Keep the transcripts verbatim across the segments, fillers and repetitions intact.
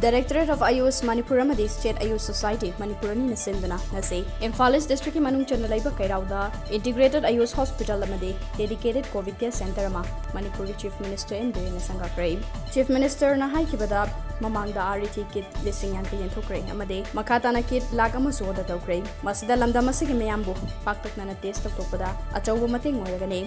Directorate of Ayush Manipur ꯑꯃꯗꯤ State Ayush Society Manipur ꯑꯅꯤꯅ ꯁꯤꯟꯗꯨꯅ ꯉꯁꯤ ꯏꯝꯐꯥꯜ ꯏꯁ ꯗꯤꯁꯇ꯭ꯔꯤꯛꯀꯤ ꯃꯅꯨꯡ ꯆꯟꯅ ꯂꯩꯕ ꯀꯩꯔꯥꯎꯗ Integrated Ayush Hospital ꯑꯃꯗꯤ Dedicated COVID Care Center ꯑꯃ ꯃꯅꯤꯄꯨꯔꯒꯤ Chief Minister N Biren ꯅ ꯁꯪꯒꯥꯈ꯭ꯔꯦ꯫ Chief Minister ꯅ ꯍꯥꯏꯈꯤꯕꯗ, ꯃꯃꯥꯡꯗ R E T kit ꯂꯤꯁꯤꯡ ꯌꯥꯡꯈꯩ ꯌꯦꯟꯊꯣꯛꯈ꯭ꯔꯦ ꯑꯃꯗꯤ ꯃꯈꯥ ꯇꯥꯅ kit ꯂꯥꯈ ꯑꯃꯁꯨ order ꯇꯧꯈ꯭ꯔꯦ꯫ ꯃꯁꯤꯗ ꯂꯝꯗꯝ ꯑꯁꯤꯒꯤ ꯃꯤꯌꯥꯝꯕꯨ ꯄꯥꯛꯇꯛꯅꯅ test ꯇꯧꯊꯣꯛꯄꯗ ꯑꯆꯧꯕ ꯃꯇꯦꯡ ꯑꯣꯏꯔꯒꯅꯤ꯫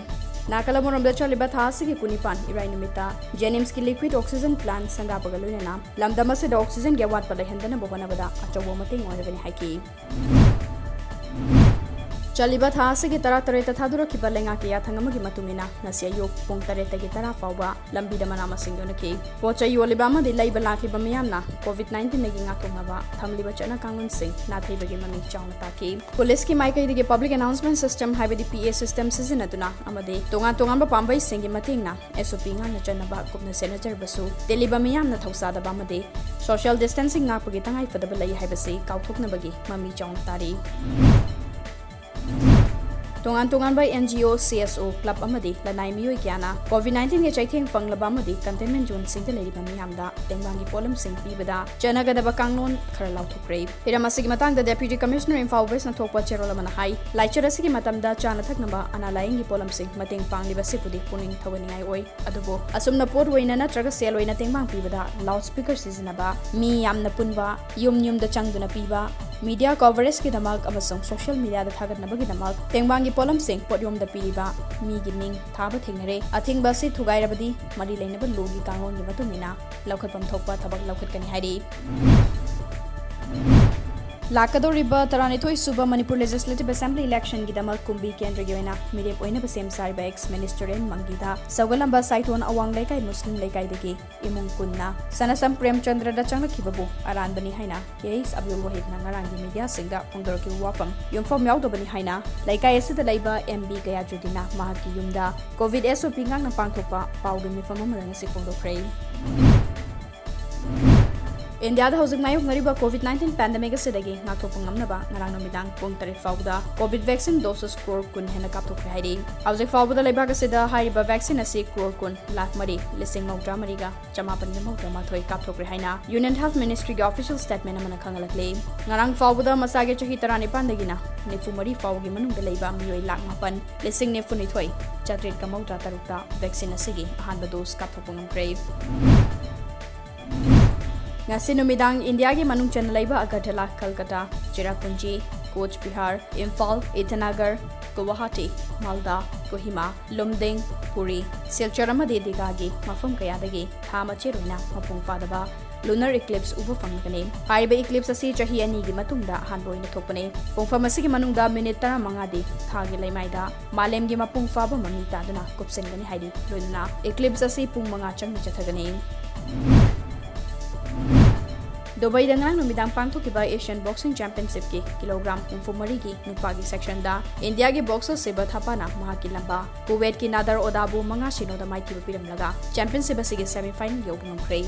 ꯅꯥꯀꯜ ꯑꯃꯔꯣꯝꯗ, ꯆꯠꯂꯤꯕ ꯊꯥ ꯑꯁꯤꯒꯤ ꯀꯨꯟꯅꯤꯄꯥꯟ, ꯏꯔꯥꯏ ꯅꯨꯃꯤꯠꯇ JNIMS ꯀꯤ liquid oxygen plant ꯁꯪꯒꯥꯕꯒ ꯂꯣꯏꯅꯅ ꯂꯝꯗꯝ ꯑꯁꯤꯗ oxygen ꯒꯤ ꯑꯋꯥꯠꯄ ꯂꯩꯍꯟꯗꯅꯕ ꯍꯣꯠꯅꯕꯗ ꯑꯆꯧꯕ ꯃꯇꯦꯡ ꯑꯣꯏꯔꯒꯅꯤ ꯍꯥꯏꯈꯤ꯫ ꯆꯠꯂꯤꯕ ꯊꯥ ꯑꯁꯤꯒꯤ ꯇꯔꯥꯇꯔꯦꯠꯇ ꯊꯥꯗꯣꯔꯛꯈꯤꯕ ꯂꯩꯉꯥꯛꯀꯤ ꯌꯥꯊꯪ ꯑꯃꯒꯤ ꯃꯇꯨꯡ ꯏꯟꯅ, ꯉꯁꯤ ꯑꯌꯨꯛ ꯄꯨꯡ ꯇꯔꯦꯠꯇꯒꯤ ꯇꯔꯥ ꯐꯥꯎꯕ ꯂꯝꯕꯤꯗ ꯃꯅꯥ ꯃꯁꯤꯡ ꯌꯣꯟꯅꯈꯤ꯫ ꯄꯣꯠ ꯆꯩ ꯌꯣꯜꯂꯤꯕ ꯑꯃꯗꯤ ꯂꯩꯕ ꯂꯥꯛꯂꯤꯕ ꯃꯤꯌꯥꯝꯅ COVID nineteen ꯗꯒꯤ ꯉꯥꯛꯊꯣꯛꯅꯕ ꯊꯝꯂꯤꯕ ꯆꯠꯅ ꯀꯥꯡꯂꯣꯟꯁꯤꯡ ꯅꯥꯊꯩꯕꯒꯤ ꯃꯃꯤ ꯆꯥꯎꯅ ꯇꯥꯈꯤ꯫ ꯄꯨꯂꯤꯁꯀꯤ ꯃꯥꯏꯀꯩꯗꯒꯤ public announcement system, ꯍꯥꯏꯕꯗꯤ P A system ꯁꯤꯖꯤꯟꯅꯗꯨꯅ ꯑꯃꯗꯤ ꯇꯣꯉꯥꯟ ꯇꯣꯉꯥꯟꯕ ꯄꯥꯝꯕꯩꯁꯤꯡꯒꯤ ꯃꯇꯦꯡꯅ S O P ꯉꯥꯛꯅ ꯆꯠꯅꯕ ꯀꯨꯞꯅ ꯁꯦꯟꯅꯖꯔꯕꯁꯨ, ꯇꯤꯜꯂꯤꯕ ꯃꯤꯌꯥꯝꯅ ꯊꯧꯁꯥꯗꯕ ꯑꯃꯗꯤ social distancing ꯉꯥꯛꯄꯒꯤ ꯇꯉꯥꯏꯐꯗꯕ ꯂꯩ ꯍꯥꯏꯕꯁꯤ ꯀꯥꯎꯊꯣꯛꯅꯕꯒꯤ ꯃꯃꯤ ꯆꯥꯎꯅ ꯇꯥꯔꯤ꯫ ꯇꯣꯉꯥꯟ ꯇꯣꯉꯥꯟꯕ N G O, C S O, club ꯑꯃꯗꯤ ꯂꯅꯥꯏ ꯃꯤꯑꯣꯏ ꯀꯌꯥꯅ COVID nineteen ꯒꯤ ꯆꯩꯊꯦꯡ ꯐꯪꯂꯕ ꯑꯃꯗꯤ containment zone ꯁꯤꯡꯗ ꯂꯩꯔꯤꯕ ꯃꯤꯌꯥꯝꯗ ꯇꯦꯡꯕꯥꯡꯒꯤ ꯄꯣꯠꯂꯝꯁꯤꯡ ꯄꯤꯕꯗ ꯆꯠꯅꯒꯗꯕ ꯀꯥꯡꯂꯣꯟ ꯈꯔ ꯂꯥꯎꯊꯣꯛꯈ꯭ꯔꯦ꯫ ꯍꯤꯔꯝ ꯑꯁꯤꯒꯤ ꯃꯇꯥꯡꯗ Deputy Commissioner ꯏꯝꯐꯥꯜ West ꯅ ꯊꯣꯛꯄ ꯆꯦꯔꯣꯜ ꯑꯃꯅ ꯍꯥꯏ, ꯂꯥꯏꯆꯠ ꯑꯁꯤꯒꯤ ꯃꯇꯝꯗ ꯆꯥꯅ ꯊꯛꯅꯕ, ꯑꯅꯥ ꯂꯥꯏꯌꯦꯡꯒꯤ ꯄꯣꯠꯂꯝꯁꯤꯡ ꯃꯇꯦꯡ ꯄꯥꯡꯂꯤꯕ ꯑꯁꯤꯕꯨꯗꯤ ꯄꯨꯛꯅꯤꯡ ꯊꯧꯒꯠꯅꯤꯡꯉꯥꯏ ꯑꯣꯏ꯫ ꯑꯗꯨꯕꯨ ꯑꯁꯨꯝꯅ ꯄꯣꯠ ꯑꯣꯏꯅ ꯅꯠꯇ꯭ꯔꯒ ꯁꯦꯜ ꯑꯣꯏꯅ ꯇꯦꯡꯕꯥꯡ ꯄꯤꯕꯗ loudspeaker ꯁꯤꯖꯤꯟꯅꯕ, ꯃꯤ ꯌꯥꯝꯅ ꯄꯨꯟꯕ, ꯌꯨꯝ ꯌꯨꯝꯗ ꯆꯪꯗꯨꯅ ꯄꯤꯕ, media coverage ꯀꯤꯗꯃꯛ ꯑꯃꯁꯨꯡ social media ꯗ ꯊꯥꯒꯠꯅꯕꯒꯤꯗꯃꯛ ꯇꯦꯡꯕꯥꯡꯒꯤ ꯄꯣꯠꯂꯝꯁꯤꯡ ꯄꯣꯠꯌꯣꯝꯗ ꯄꯤꯔꯤꯕ ꯃꯤꯒꯤ ꯃꯤꯡ ꯊꯥꯕ ꯊꯦꯡꯅꯔꯦ꯫ ꯑꯊꯤꯡꯕ ꯑꯁꯤ ꯊꯨꯒꯥꯏꯔꯕꯗꯤ ꯃꯔꯤ ꯂꯩꯅꯕ law ꯒꯤ ꯀꯥꯡꯂꯣꯟꯒꯤ ꯃꯇꯨꯡ ꯏꯟꯅ ꯂꯧꯈꯠꯐꯝ ꯊꯣꯛꯄ ꯊꯕꯛ ꯂꯧꯈꯠꯀꯅꯤ ꯍꯥꯏꯔꯤ꯫ ꯂꯥꯛꯀꯗꯧꯔꯤꯕ ꯇꯔꯥꯅꯤꯊꯣꯏ ꯁꯨꯕ ꯃꯅꯤꯄꯨꯔ Legislative Assembly election ꯒꯤꯗꯃꯛ ꯀꯨꯝꯕꯤ ꯀꯦꯟꯗ꯭ꯔꯒꯤ ꯑꯣꯏꯅ ꯃꯤꯔꯦꯞ ꯑꯣꯏꯅꯕ ꯁꯦꯝ ꯁꯥꯔꯤꯕ ex Minister N ꯃꯪꯒꯤꯗ ꯁꯧꯒꯠꯂꯝꯕ ꯁꯥꯏꯊꯣꯟ ꯑꯋꯥꯡ ꯂꯩꯀꯥꯏ ꯃꯨꯁꯂꯤꯝ ꯂꯩꯀꯥꯏꯗꯒꯤ ꯏꯃꯨꯡ ꯀꯨꯟꯅ ꯁꯅꯥꯁꯝ ꯄ꯭ꯔꯦꯝꯆꯟꯗ꯭ꯔꯗ ꯆꯪꯂꯛꯈꯤꯕꯕꯨ ꯑꯔꯥꯟꯕꯅꯤ ꯍꯥꯏꯅ K H Abdul Wahid ꯅ ꯉꯔꯥꯡꯒꯤ media ꯁꯤꯡꯗ ꯐꯣꯡꯗꯣꯔꯛꯈꯤꯕ ꯋꯥꯐꯝ ꯌꯨꯝꯐꯝ ꯌꯥꯎꯗꯕꯅꯤ ꯍꯥꯏꯅ ꯂꯩꯀꯥꯏ ꯑꯁꯤꯗ ꯂꯩꯕ M B ꯒꯌꯥꯖꯨꯗꯤꯟꯅ ꯃꯍꯥꯛꯀꯤ ꯌꯨꯝꯗ COVID S O P ꯉꯥꯛꯅ ꯄꯥꯡꯊꯣꯛꯄ ꯄꯥꯎꯒꯤ ꯃꯤꯐꯝ ꯑꯃꯗ ꯉꯁꯤ ꯐꯣꯡꯗꯣꯛꯈ꯭ꯔꯦ꯫ ꯏꯟꯗꯤꯌꯥꯗ ꯍꯧꯖꯤꯛ ꯃꯥꯌꯣꯛꯅꯔꯤꯕ COVID nineteen pandemic ꯑꯁꯤꯗꯒꯤ ꯉꯥꯛꯊꯣꯛꯄ ꯉꯝꯅꯕ ꯉꯔꯥꯡ ꯅꯨꯃꯤꯗꯥꯡ ꯄꯨꯡ ꯇꯔꯦꯠ ꯐꯥꯎꯕꯗ COVID vaccine doses crore ꯀꯨꯟ ꯍꯦꯟꯅ ꯀꯥꯞꯊꯣꯛꯈ꯭ꯔꯦ ꯍꯥꯏꯔꯤ꯫ ꯍꯧꯖꯤꯛ ꯐꯥꯎꯕꯗ ꯂꯩꯕꯥꯛ ꯑꯁꯤꯗ ꯍꯥꯏꯔꯤꯕ vaccine ꯑꯁꯤ crore ꯀꯨꯟ ꯂꯥꯈ ꯃꯔꯤ ꯂꯤꯁꯤꯡ ꯃꯧꯗ꯭ꯔꯥ ꯃꯔꯤꯒ ꯆꯃꯥꯄꯟꯒ ꯃꯧꯗ꯭ꯔꯥ ꯃꯥꯊꯣꯏ ꯀꯥꯞꯊꯣꯛꯈ꯭ꯔꯦ ꯍꯥꯏꯅ Union Health Ministryꯒꯤ official statement ꯑꯃꯅ ꯈꯪꯍꯜꯂꯛꯂꯤ꯫ ꯉꯔꯥꯡ ꯐꯥꯎꯕꯗ ꯃꯆꯥꯒꯤ ꯆꯍꯤ ꯇꯔꯥꯅꯤꯄꯥꯟꯗꯒꯤꯅ ꯅꯤꯐꯨ ꯃꯔꯤ ꯐꯥꯎꯕꯒꯤ ꯃꯅꯨꯡꯗ ꯂꯩꯕ ꯃꯤꯑꯣꯏ ꯂꯥꯈ ꯃꯥꯄꯟ ꯂꯤꯁꯤꯡ ꯅꯤꯐꯨ ꯅꯤꯊꯣꯏ ꯆꯥꯇ꯭ꯔꯦꯠꯀ ꯃꯧꯗ꯭ꯔꯥ ꯇꯔꯨꯛꯇ vaccine ꯑꯁꯤꯒꯤ ꯑꯍꯥꯟꯕ dose ꯀꯥꯞꯊꯣꯛꯄ ꯉꯝꯈ꯭ꯔꯦ꯫ ꯉꯁꯤ ꯅꯨꯃꯤꯗꯥꯡ ꯏꯟꯗꯤꯌꯥꯒꯤ ꯃꯅꯨꯡ ꯆꯟꯅ ꯂꯩꯕ ꯑꯒꯔꯇꯂꯥ, ꯀꯜꯀꯇꯥ, ꯆꯦꯔꯥꯄꯨꯟꯖꯤ, ꯀꯣꯆ ꯕꯤꯍꯥꯔ, ꯏꯝꯐꯥꯜ, ꯏꯇꯥꯅꯒꯔ, ꯒꯨꯋꯥꯍꯥꯇꯤ, ꯃꯥꯜꯗꯥ, ꯀꯣꯍꯤꯃꯥ, ꯂꯨꯝꯗꯤꯡ, ꯄꯨꯔꯤ, ꯁꯤꯜꯆꯔ ꯑꯃꯗꯤ ꯗꯤꯒꯥꯒꯤ ꯃꯐꯝ ꯀꯌꯥꯗꯒꯤ ꯊꯥ ꯃꯆꯦꯠ ꯑꯣꯏꯅ ꯃꯄꯨꯡ ꯐꯥꯗꯕ lunar eclipse ꯎꯕ ꯐꯪꯂꯒꯅꯤ꯫ ꯍꯥꯏꯔꯤꯕ eclipse ꯑꯁꯤ ꯆꯍꯤ ꯑꯅꯤꯒꯤ ꯃꯇꯨꯡꯗ ꯑꯍꯥꯟꯕ ꯑꯣꯏꯅ ꯊꯣꯛꯄꯅꯤ꯫ ꯄꯨꯡꯐꯝ ꯑꯁꯤꯒꯤ ꯃꯅꯨꯡꯗ ꯃꯤꯅꯤꯠ ꯇꯔꯥꯃꯉꯥꯗꯤ ꯊꯥꯒꯤ ꯂꯩꯃꯥꯏꯗ ꯃꯥꯂꯦꯝꯒꯤ ꯃꯄꯨꯡ ꯐꯥꯕ ꯃꯃꯤ ꯇꯥꯗꯨꯅ ꯀꯨꯞꯁꯤꯟꯒꯅꯤ ꯍꯥꯏꯔꯤ꯫ ꯂꯣꯏꯅꯅ eclipse ꯑꯁꯤ ꯄꯨꯡ ꯃꯉꯥ ꯆꯪꯅ ꯆꯠꯊꯒꯅꯤ꯫ ꯗꯨꯕꯩꯗ ꯉꯔꯥꯡ ꯅꯨꯃꯤꯗꯥꯡ ꯄꯥꯡꯊꯣꯛꯈꯤꯕ Asian Boxing Championshipꯀꯤ ꯀꯤꯂꯣꯒ꯭ꯔꯥꯝ ꯍꯨꯝꯐꯨ ꯃꯔꯤꯒꯤ ꯅꯨꯄꯥꯒꯤ sectionꯗ ꯏꯟꯗꯤꯌꯥꯒꯤ boxer ꯁꯤꯕ ꯊꯥꯄꯥꯅ ꯃꯍꯥꯛꯀꯤ ꯂꯝꯕꯥ ꯀꯨꯋꯦꯠꯀꯤ ꯅꯥꯗꯔ ꯑꯣꯗꯥꯕꯨ ꯃꯉꯥ ꯁꯤꯅꯣꯗ ꯃꯥꯏꯊꯤꯕ ꯄꯤꯔꯝꯂꯒ championship ꯑꯁꯤꯒꯤ semifinal ꯌꯧꯕ ꯉꯝꯈ꯭ꯔꯦ꯫